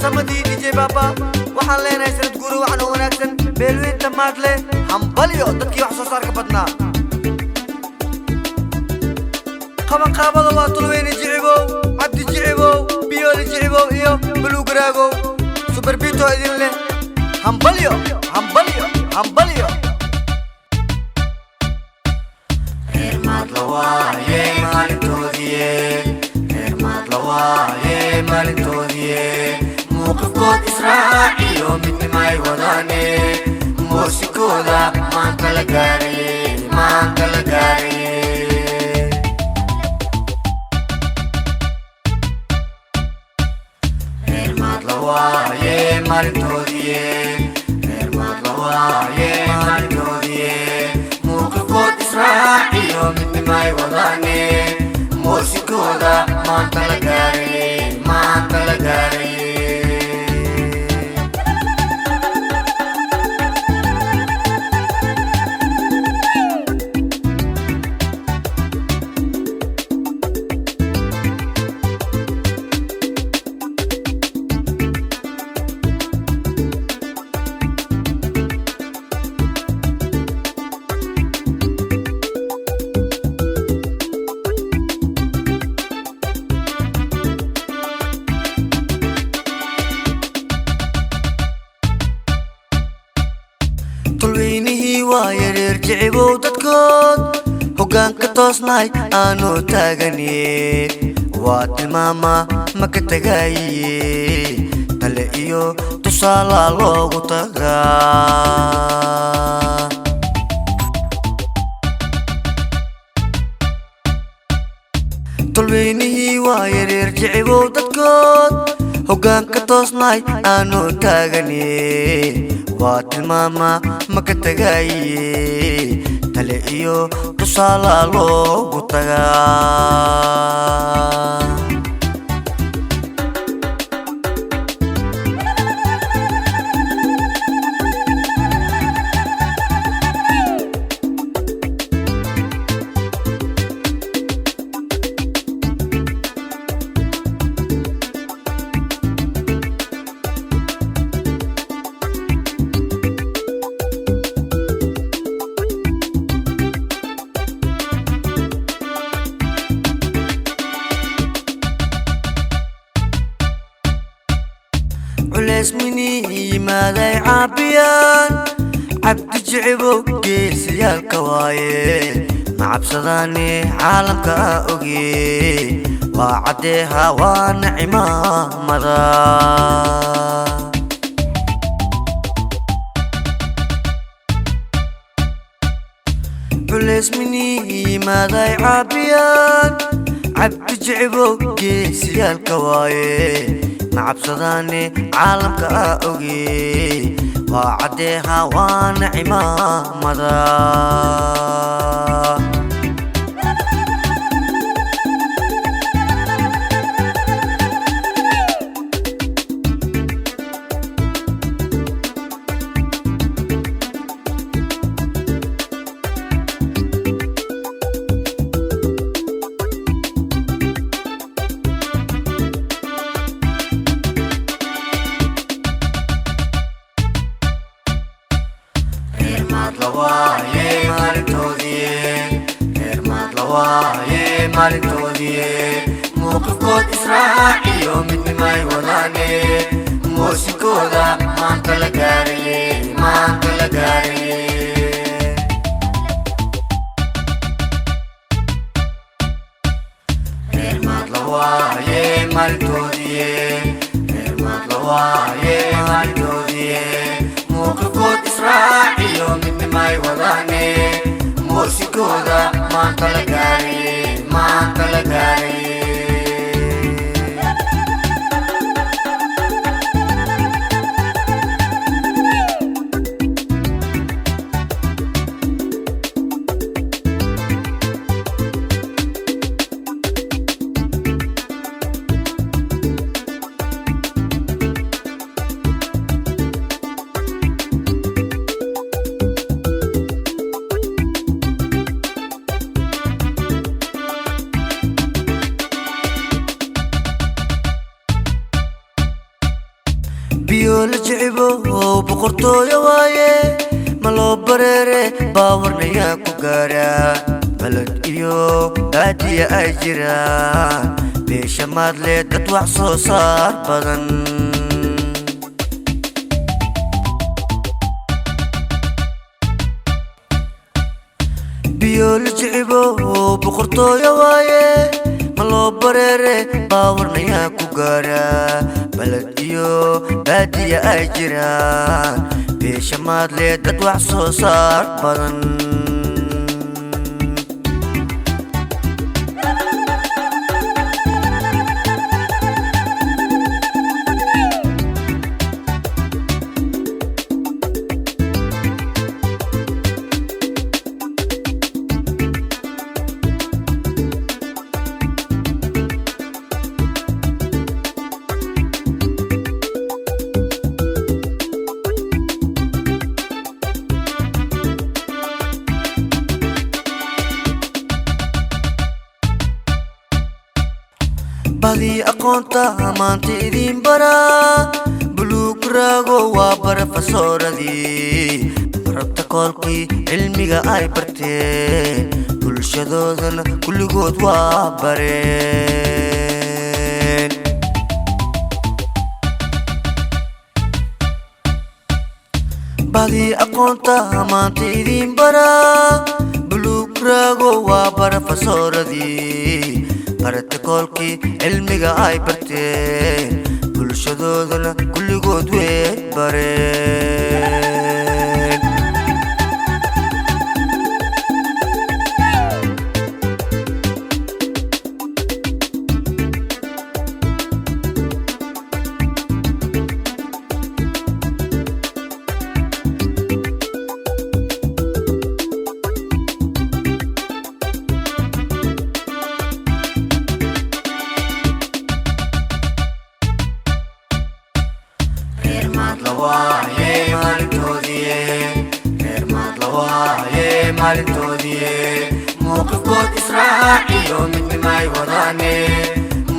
Farsamadii DJ Baaba. Waxaan leenahay sanad guuro waxan oo wanaagsan beelweynta Maadle. Hambalyo dadkii wax soo saarka badnaa. Qabanqaabada waa Tulweyne Jicibow, Cabdi Jicibow, Biyooli Jicibow iyo Buluugaraagow. Suberbito idin leh hambalyo, hambalyo, hambalyo. Reer Maadla waaye maalintoodiye, reer Maadla waaye maalintoodiye. Muuqifkood israaciyo midnimay wadaane, moosikooda maanta la gaaraye, maanta la gaaraye. Reer Maadla waaye maalintoodiye, reer Maadla waaye maalintoodiye. Muuqifkood israaciyo midnimay wadaane, moosikooda maanta la gaaraye, maanta la gaaraye. Tulweynihii waa yareer Jicibow dadkood hoggaanka toosnaay aanoo taaganye, waa tilmaama ma ka tagaaye, tale iyo tusaalaa loogu tagaa. Tulweynihii waa yareer Jicibow dadkood hoggaanka toosnaay aanoo taaganye, waa tilmaama ma ka tagaaye, tale iyo tusaalaa loogu tagaa. Culays minii yimaaday caabiyaan, Cabdi Jicibow geesayaalka waaye, ma cabsadaane caalamka oge, waa caddeeha waana cimaamada. Culays minii yimaaday caabiyaan, Cabdi Jicibow geesayaalka waaye, ma cabsadaane caalamka oge, waa caddeeha waana cimaamada. Reer Maadla waaye maalintoodiye, reer Maadla waaye maalintoodiye. Muuqifkood israaciyo midnimay wadaane, moosikooda maanta la gaaraye, maanta la gaaraye. Reer Maadla waaye maalintoodiye, reer Maadla waaye maalintoodiye. Muuqifkood israaciyo midnimay wadaane, moosikooda maanta la gaaraye, maanta la gaaraye. Biyo la jecibo boqortooyo waaye, ma loo bareere baawarnayaa ku gaaraa. Baled iyo baadiya ay jiraan, beesha Maadle dad wax soo saar badan. Biyo la jecibo boqortooyo waaye, ma loo bareere baawarnayaa ku gaaraa. Baled iyo baadiya ay jiraan, beesha Maadle dad wax soo saar badan. Badii aqoonta maanta idiin baraa, Buluug Raago waa barafasooradii brotokoolkii cilmiga ay barteen, bulshadoodana kulligood waa bareen. Badii aqoonta maanta idiin baraa, Buluug Raago waa barafasooradii brotokoolkii cilmiga ay barteen, bulshadoodana kulligood way bareen. Reer Maadla waaye maalintoodii, reer Maadla waaye maalintoodii, mowqifkood israaciyo midnimay wadaane,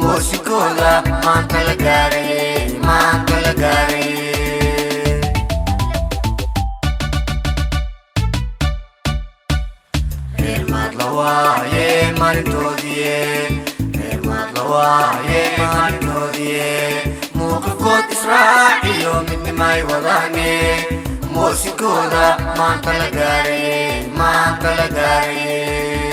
moosikooda maanta la gaaray, maanta la gaaray. Reer Maadla waaye maalintoodii, reer Maadla waaye maalintoodii, mowqifkood israaciyo midnimay wadaane, moosikooda maanta la gaaray, maanta la gaaray.